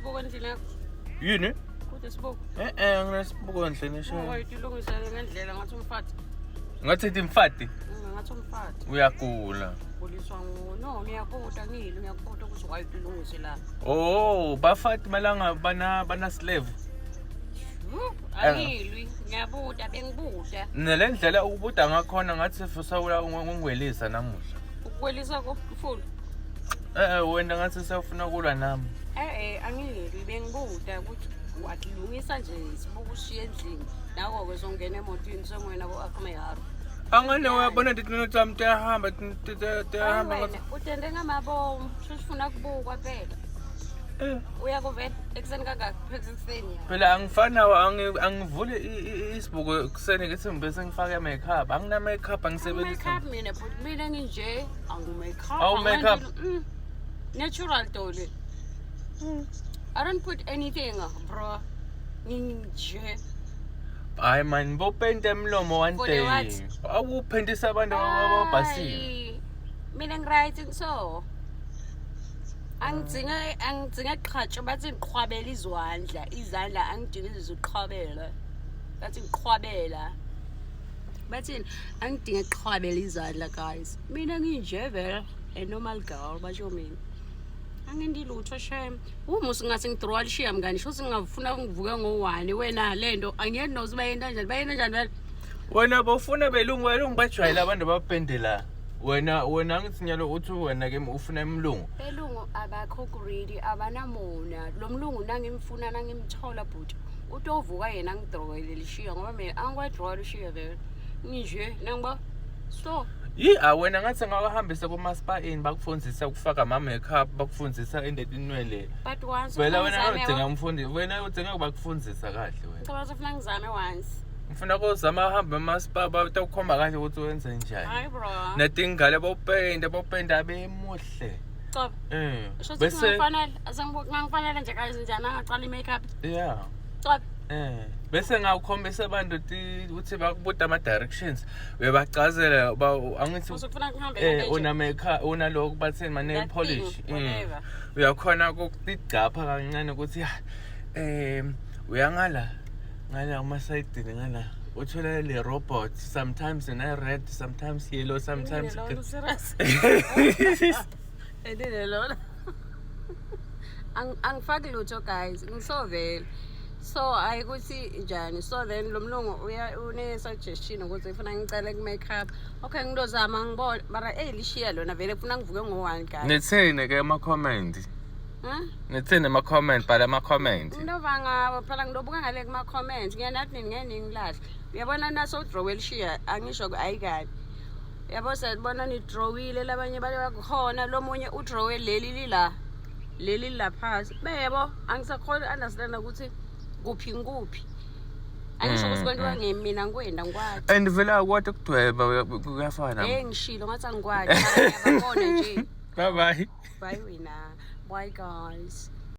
sibuko endlini yakho. Yini? Kude sibuko. Eh eh nginesibuko endlini sho. Uyilungisele ngendlela ngathi umfati. Ngathi ithi mfati Ngathi umfati. uyagula. Uliswa ngu no ngiyabuta ngile ngiyakubuta ukuthi why ulungise la. Oh, bafati malanga bana bana slave. Angilwi ngiyabuta bengibuta. Nale ndlela ukubuda ngakhona ngathi fusawula ungwelisa namuhla. Ukuwelisa komfula. Eh eh wena ngathi sewufuna kulwa nami. Eh eh angilwi bengibuta ukuthi watilungisa nje sibuka ushiye endlini. Nako-ke songena emotweni sengwena ko-akhmeharo. Angane uyabona ndithi tami tiyahamba tiyahamba Wena utende ngamabomu sesifuna kubukwa phela. Eh. Uyakuvela ekuseni kangaka phela ekuseni ya. Phela angifani nawo angivule isibuko ekuseni ngithi ngibe sengifake makeup. Angina makeup angisebenzisi. Makeup mina but mina nginje angu makeup. Awu makeup. Natural doli. I don't put anything bro. Nginje. Hayi man, bopenta emlomo one For the day. what? Awuphentisa abantu ababhasile. Hayi, Mina ngiright so. Angidzinga angidzinga qhatsho bathi ngiqhwabela izwandla, izandla angidingi iziqhwabela. Bathi ngiqhwabela. Bathi angidingi qhwabela izandla guys. Mina nginje vele a normal girl basho mina. Angendi lutho shem. Uma usungathi ngidrowa lishiya mngani, sho singafuna ngivuke ngo-1 wena lento angiyeni nozi bayenta kanjani, bayenta kanjani vele. Wena bofuna belungu belungu bajwayele abantu abapende la. Wena wena angithi nyalo uthi wena ke ufuna imlungu. Belungu abakho greedy abanamona. Lo mlungu nangimfuna nangimthola bhuti. Utovuka yena angidrowele lishiya ngoba mina angikwadrowa lishiya vele. Nginje nangiba so Yi ah wena ngathi ngawahambisa kuma spa in bakufundisa ukufaka ama makeup bakufundisa indlela inwele. but once Vela ufuna wena ngizame udinga umfundi wena udinga bakufundisa kahle wena. Ngicabanga ukuthi ufuna ngizame once. Ngifuna kozama ahambe ama spa batokukhomba kahle ukuthi wenze njani. Hayi bro. Netingale bopenda bopenda bemuhle. Cha. Eh. Sho ukuthi Bese ngifanele asengifanele nje guys njani angaqala i-makeup. yeah. Cha. Eh. Bese ngawukhombisa abantu ukuthi bakubuta ama directions. Uyabachazela ba angithi Usufuna ngihambe eh kanje. una makeup una lokhu batheni ma nail That polish. thing, whatever. Uyakhona ukutigcapha kancane ukuthi ya eh uyangala ngala umasayidini ngala uthola le robot sometimes ina red sometimes yellow sometimes Lona serious. Edile lona. Angifaki lutho guys, ngisovele. So ayikuthi njani. So then lo mlungu uya une suggestion ukuthi ufuna ngicele ku makeup. Okay ngidozama ngibone mara eh lishiya lona vele ufuna ngivuke ngo1 guys. Nithini ke ama comment? Huh? Nithini ama comment bhala ama comment. Ngilova ngabo phela ngilobuka ngale kuma comments ngiyanathi nini ngeke ningilahle. Uyabona naso udrowe lishiya angisho ayikabi. Yabo siyabona nidrowile labanye bale bakhona lo munye udrowe leli lila leli la phasi. Bebo angisakhona understand ukuthi kuphi ngikuphi. Angisho ukuthi kwentiwa ngemi mina ngikwenda ngikwati. And vele akwati ukudweba kuyafana. Eh ngishilo ngathi angikwati mara ngiyababona nje. Bye bye. Bye wena. Bye guys.